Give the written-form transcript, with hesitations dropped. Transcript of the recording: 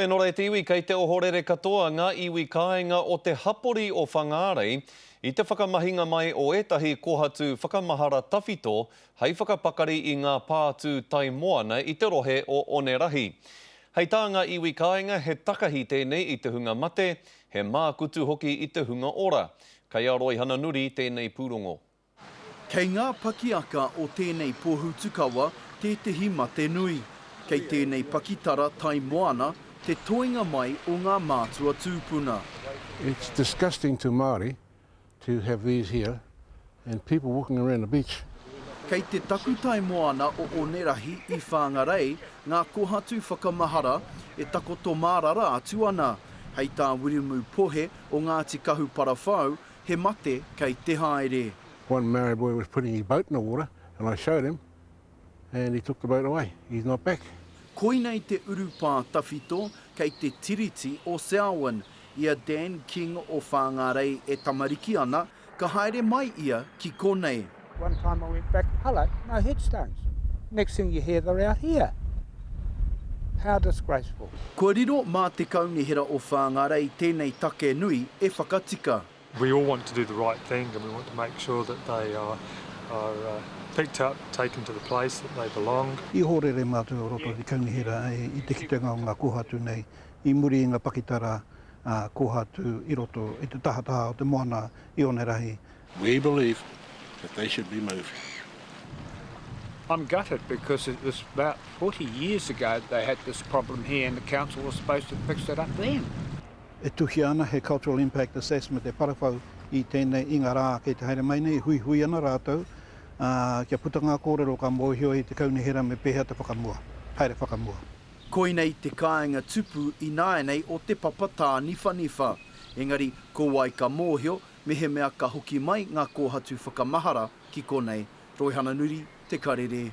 Hoi anō rā e te iwi, kei te ohorere katoa ngā iwi kāinga o te hapori o Whangārei i te whakamahinga mai o ētahi kohatu whakamahara tawhito hei whakapakari i ngā pātū tai moana i te rohe o Onerahi. Hei tā ngā iwi kāinga he takahi tēnei i te hunga mate, he mākutu hoki i te hunga ora. Kei a Roihana Nuri tēnei pūrongo. Kei ngā pakiaka o tēnei pōhutukawa tētehi mate nui. Kei tēnei pakitara tai moana te toenga mai o ngā mātua tūpuna. It's disgusting to Māori to have these here and people walking around the beach. Kei te takutai moana o Onerahi i Whangarei ngā kohatu whakamahara e takoto mārara atu ana. Hei tā Wiremu Pohe o Ngāti Kahuparawhau, He mate kei te haere. One Maori boy was putting his boat in the water and I showed him and he took the boat away. He's not back. Koinei te urupā tawhito kei te tiriti o Selwyn. I a Dan King o Whāngārei e tamariki ana, ka haere mai ia ki konei. One time I went back, hello, no headstones. Next thing you hear they're out here. How disgraceful. Kua riro mā te Kaunihera o Whāngārei tēnei take nui e whakatika. We all want to do the right thing and we want to make sure that they are are picked up, taken to the place that they belong. I ohorere mātou o roto i te Kaunihera i te kitenga o ngā kōhatu nei i muri i ngā pakitara kōhatu i roto i te tahataha o te moana i Onerahi. We believe that they should be moved. I'm gutted because it was about 40 years ago they had this problem here and the council was supposed to fix it up then. E tuhia ana he Cultural Impact Assessment e Parawhau i tēnei i ngā rā kei te haere mai nei, huihui ana rātou, ā, kia puta ngā kōrero ka mōhio ai te kaunihera me pēhea te whakamua, haere whakamua. Koinei te kāinga tupu ināianei o te papa tāniwhaniwha. Engari, ko wai ka mōhio, mehemea ka hoki mai ngā kōhatu whakamahara ki konei. Roihana Nuri, Te Karere.